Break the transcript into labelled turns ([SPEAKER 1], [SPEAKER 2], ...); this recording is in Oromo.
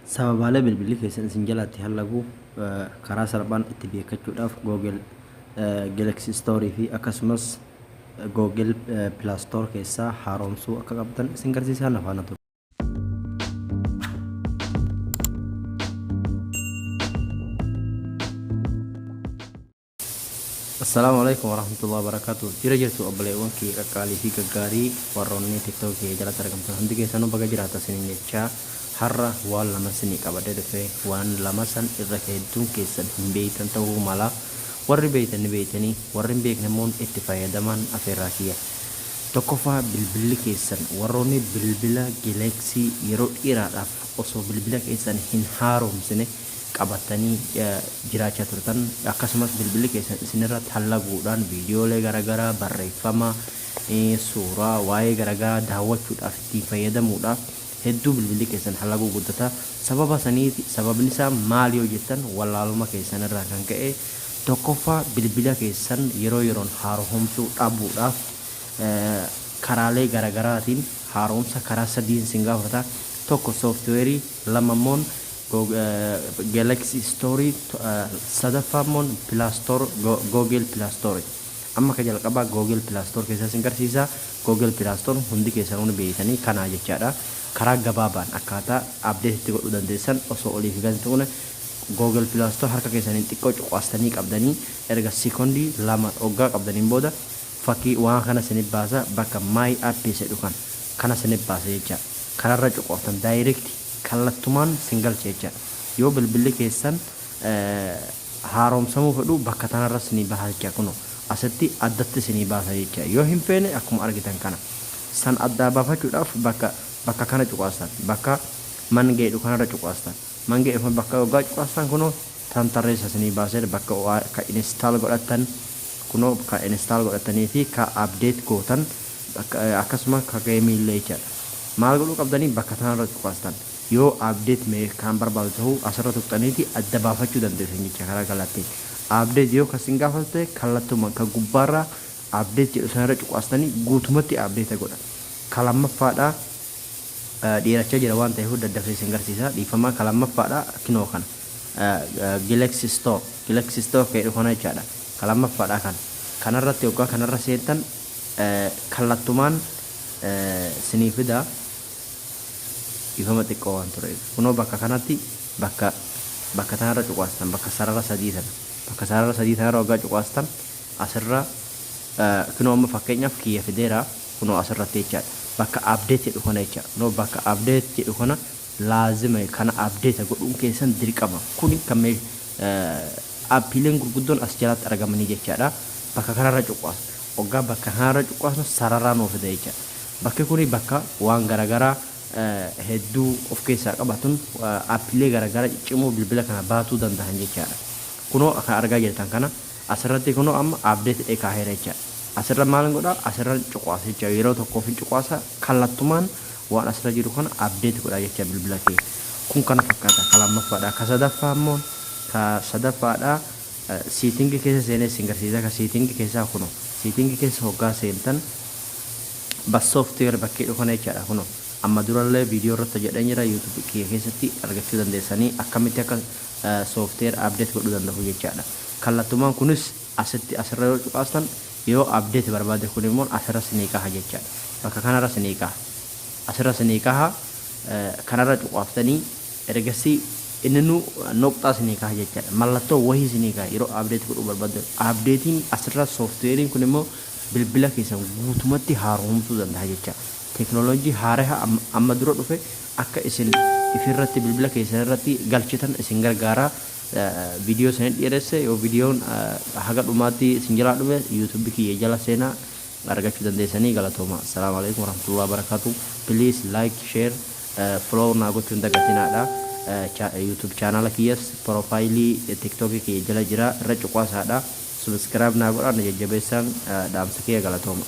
[SPEAKER 1] Sababaalee bilbilli keessan isin jalatti hallagu karaa salphaan itti beekkachuudhaaf Google Galaxy Store fi akkasumas Google Play Store keessaa haaromsuu akka qabdan isin garsiisaa na faana tura. Assalaamu alaikum warahmatullahi wabarakatuh. Jira jirtu obboleewwan kiyya qaqqaalii fi gaggaarii warroonni TikTok kiyya jalatti argamtan hundi keessanuu baga jiraata isiniin jechaa har'a waan lama isinii qabadhee dhufe waan lama san irra hedduun keessan hin beeytan ta'uu mala warri beeytan ni beeytanii warri hin beekne immoo itti fayyadamaan afeerraa kiyya. Tokkoffaa bilbilli keessan warroonni bilbila Galaxy yeroo dheeraadhaaf osoo bilbila keessan hin haaromsine qabattanii jiraachaa turtan akkasumas bilbilli keessan isinirratti hallaguudhaan viidiyoolee garaagaraa barreeffama suuraa waa'ee garaagaraa daawwachuudhaaf ittiin fayyadamuudhaaf hedduu bilbilli keessan hallaguu guddata. Sababa saniiti sababni isaa maal yoo jettan wallaaluma keessan irraa kan ka'e tokkoffaa bilbila keessan yeroo yeroon haaromsuu dhabuudhaaf karaalee garaagaraatiin haaromsa karaa sadiin sin gaafata. Tokko sooftiweerii, lama immoo Galaxy Store, sadaffaa immoo Play Store, Google Play Store. Amma ka jalqabaa Google Play Store keessa sin garsiisa. Google Play Store hundi keessanuu ni beektanii kanaa jechaadha. Karaa gabaabaan akkaataa update itti godhuu dandeessan osoo olii fi gadi tuqne Google Play Store harka keessaniin xiqqoo cuqaastanii qabdanii erga sekoondii 2 hoggaa qabdaniin booda fakkii waan kana isinif baasa bakka My Apps jedhu kana kana isinif baasa jecha kanarra cuqooftan direct kallattumaan sin galcha jecha yoo bilbilli keessan haaromsamuu fedhu bakka tanarra isinii baha jecha kuno asitti addatti isinii baasa jecha yoo hin feene akkuma argitan kana san addaa baafachuudhaaf bakka bakka kana cuqaastan bakka man geedhu kanarra cuqaastan man geedhu bakka hoggaa cuqaastan kunoo tan tarreessa isinii baasee bakka ka install godhattan kunoo ka install godhatanii fi ka update gootan akkasuma ka geemii illee jechaadha. Maal godhuu qabdanii bakka tanarra cuqaastan yoo update mee kan barbaadu ta'uu asirra tuqxaniiti adda baafachuu dandeessan jecha karaa kallattiin. Update yoo kan isin gaafatu ta'e kallattuma ka gubbaarraa update jedhu sanarra cuqaastanii guutumatti update godha. Ka lammaffaadhaa dheerachaa jira waan ta'eef daddafee isin garsiisa dhiifama. Ka lammaffaadha kinoo kana Galaxy Store Galaxy Store kan jedhu kana jechaadha. Ka lammaffaadha kana kanarratti hoggaa kanarra seentan kallattumaan sinii fida. Dhiifama xiqqoo waan tureef kunoo bakka kanatti bakka bakka tanarra cuqaastan bakka sarara sadii tana bakka sarara sadii tanarra hoggaa cuqaastan asirra kunoo amma fakkeenyaaf kiyya fideera kunoo asirratti jechaadha. Bakka update jedhu kana jecha kunoo bakka update jedhu kana laazima kana update godhuun keessan dirqama. Kuni kan appiileen gurguddoon as jalatti argamanii jechaadha. Bakka kanarra cuqaasna. Hoggaa bakka kanarra cuqaasnu sararaa nuu fida jechaadha. Bakki kuni bakka waan garaagaraa hedduu of keessaa qabatun appiilee garaagaraa ciccimoo bilbila kana baatuu danda'an jechaadha. Kunoo kan argaa jirtan kana asirratti kunoo amma update jedhee kaaheera jechaadha. Asirra maal godhaa? Asirra cuqaasa jecha yeroo tokkoof hin cuqaasa kallattumaan waan asirra jiru kana update godhaa jecha bilbila kee. Kun kana fakkaata ka lammaffaadha. Ka sadaffaa immoo ka sadaffaadha setting keessa seenee isin garsiisa. Ka setting keessaa kunoo setting keessa hoggaa seentan bas software bakkee dhufu kana jechaadha kunoo. Amma durallee viidiyoo irratti hojjedheen jira YouTube kiyya keessatti argachuu dandeessanii akkamitti akka software update godhuu danda'u jechaadha. Kallattumaan kunis asitti asirra yoo cuqaastan yoo update barbaade kun immoo asirra sinii kaha jechaadha. Bakka kanarra sinii kaha. Asirra sinii kaha kanarra cuqaaftanii ergasii inni nu noqxaa sinii kaha jechaadha. Mallattoo wahii sinii kaha yeroo update godhuu barbaaddan. Updatein asirra softwarein kun immoo bilbila keessan guutumatti haaromsuu danda'a jecha. Teknooloojii haaraa amma dura dhufe akka isin ifirratti bilbila keessan irratti galchitan isin gargaara. Viidiyoo isin dheeresse yoo viidiyoon haga dhumaatti isin jalaa dhume YouTube kiyya jala seenaa argachuu dandeessanii galatooma. Assalaamu alaikum warahmatullahi wabarakatuh. Please like, share, follow naa gochuun dagatinaadha. YouTube chaanala kiyyas profaayilii TikTok kiyya jala jira irra cuqaasaadha. Subscribe naa godhaa na jajjabeessaan dhaamsa kiyya galatooma.